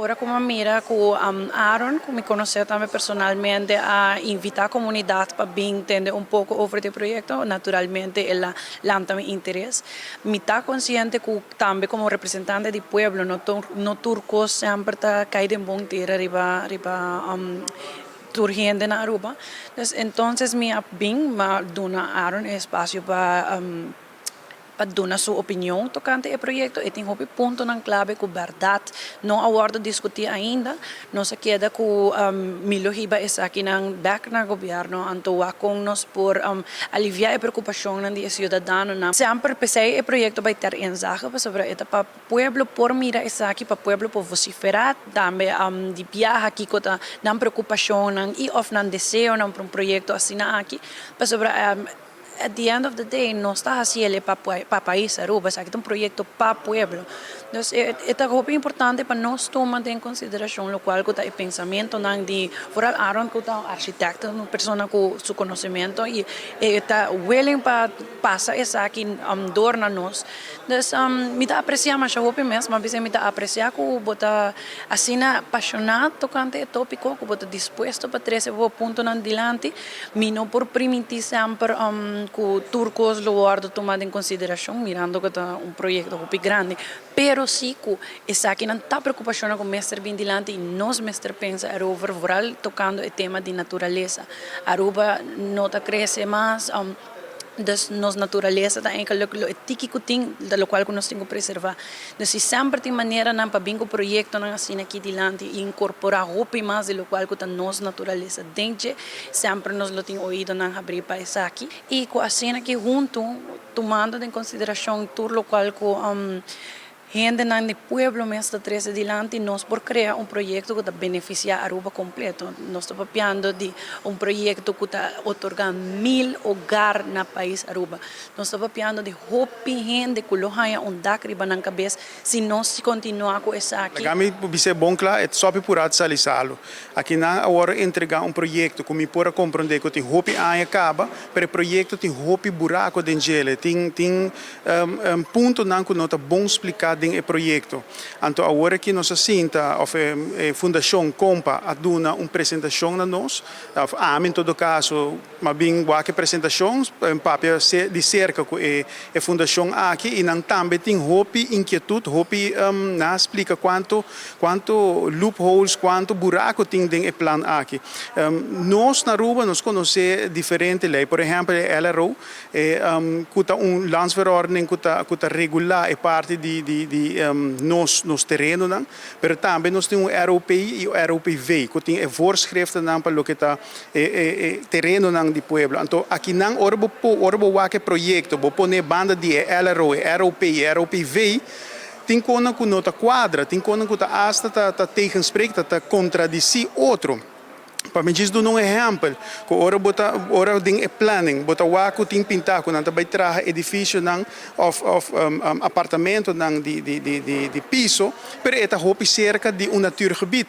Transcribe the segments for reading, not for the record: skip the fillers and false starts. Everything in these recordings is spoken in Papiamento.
Ora ku mi mira ku Aaron, ku mi konosé tambe personalmente, a invitá komunidat pa bin tende un poko over di e proyekto, naturalmente el a lanta mi interes. Mi ta konsiente ku tambe komo representante di pueblo no tur kos semper ta kai den bon tera riba tur hende na Aruba. Dus entonces mi a bin m'a duna Aaron e espasio pa duna su opinion tokante e proyekto. E tin hopi puntonan klave ku bèrdat no a wòrdu diskutí ainda. Nos a keda ku mi lo hiba esakinan bèk na gobièrnu anto wak kon nos por aliviá e preokupashonnan di e siudadanonan. Semper p'esei e proyekto bai ter inzage pasobra e ta pa pueblo por mira esaki, pa pueblo por vosiferá tambe di biaha kiko ta nan preokupashonnan i òf nan deseonan pa un proyekto asina aki pasobra at the end of the day nos ta hasi el pa pa pais Aruba, esaki ta un proyecto pa pueblo. Dus e ta hopi importante pa nos tuma den consideracion locual cu ta e pensamentonan di vooral Aaron cu ta un architecto, un persona cu su conocimento y e ta willing pa pasa esaki door na nos. Dus mi ta aprecia masha hopi mes, ma bisa mi ta aprecia cu bo ta asina pasiona tocante e topico, cu bo ta dispuesto pa trece bo puntonan dilanti. Mi no por primintí semper ku tur kos lo wòrdu tumá den konsiderashon, mirando ku ta un proyekto hopi grandi, pero sí ku esakinan ta preokupashonnan ku mester bin dilanti i nos mester pensa erover, vooral tokando e tema di naturalesa. Aruba no ta krese mas. Dus nos naturalesa ta enkel lo e tiki ku tin, ta lokual ku nos tin ku preservá. Dus si semper tin maneranan pa bin ku proyektonan asina aki dilanti i inkorporá hopi mas di lokual ku ta nos naturalesa den dje, semper nos lo tin oidonan habrí pa esaki. I ku asina aki huntu, tumando den konsiderashon tur lokual ku Hendenan di pueblo mes ta trece dilanti, nos por crea un proyecto cu ta beneficia Aruba completo. Nos ta papiando di un proyecto cu ta otorga 1000 hogar na pais Aruba. Nos ta papiando di hopi hende cu lo haya un dak riba nan cabes si nos continua cu esaki. Laga mi bis'é bon kla, e sopi purá ta sali salu. Aki nan a wòrdu entregá un proyekto ku mi por a komprondé ku tin hopi aña kaba, pero e proyekto tin hopi buraku den djele, tin puntonan ku no ta bon spliká den e proyekto. Anto awor aki nos a sinta òf e fundashon Kompa a duna un presentashon na nos, òf ami en todo kaso m'a bin wak e presentashon, papia di serka ku e fundashon aki i nan tambe tin hopi inkietut, hopi nan a splika kuantu kuantu loopholes, kuantu buraku tin den e plan aki. Nos na Aruba nos konosé diferente lei, por ehèmpel e LRO, E ku ta un landsverordening ku ta ku ta regulá e parti di di di nos nos terenonan, pero tambe nos tin un ROP i un ROPV ku tin e voorschriftennan pa loke ta e e e terenonan di pueblo. Anto akinan ora bo po ora bo wak e proyekto bo pone banda di e LRO, e ROP i e ROPV tin konan ku no ta kuadra, tin konan ku ta asta ta ta tegenspreek, ta ta kontradisí otro. Pa mi djis duna un ehèmpel, ku ora bo ta ora den e planning bo ta wak ku tin pintá ku nan ta bai traha edifisionan òf òf apartamentonan di di di di di piso, pero e ta hopi serka di un natuurgebied.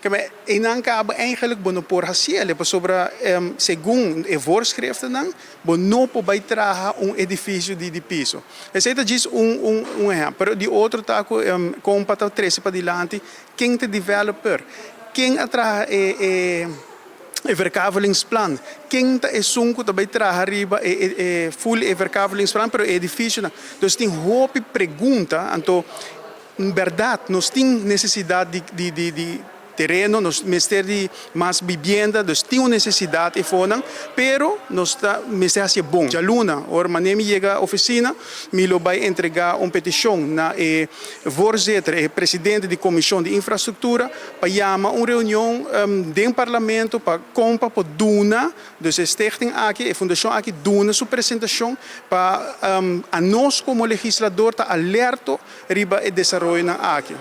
Keme einan kaba eigenlik bo no por hasiel pasobra segun e voorschriftennan bo no por bai traha un edifisio di di piso. Esei ta djis un un un ehèmpel. Pero di otro ta ku Kompa ta trese padilanti Ken ta developer? Ken a traha e e e verkavelingsplan? Ken ta esun ku ta bai traha riba e e e full e verkavelingsplan pero e edifisionan? Dus tin hopi pregunta, anto bèrdat nos tin nesesidat di di di di tereno, nos mester di mas bibienda, dus tin un nesesidat efonan, pero nos ta mester hasi e bon. Djaluna, ora manera mi yega ofisina, mi lo bai entregá un petishon na e Voorzitter, e presidente di Comision di Infrastructura, pa yama un reunion den Parlamento pa con pa por duna, dus e stichting aki, e fundacion aki duna su presentacion pa anos como legislador ta alerto riba e desaroyonan aki.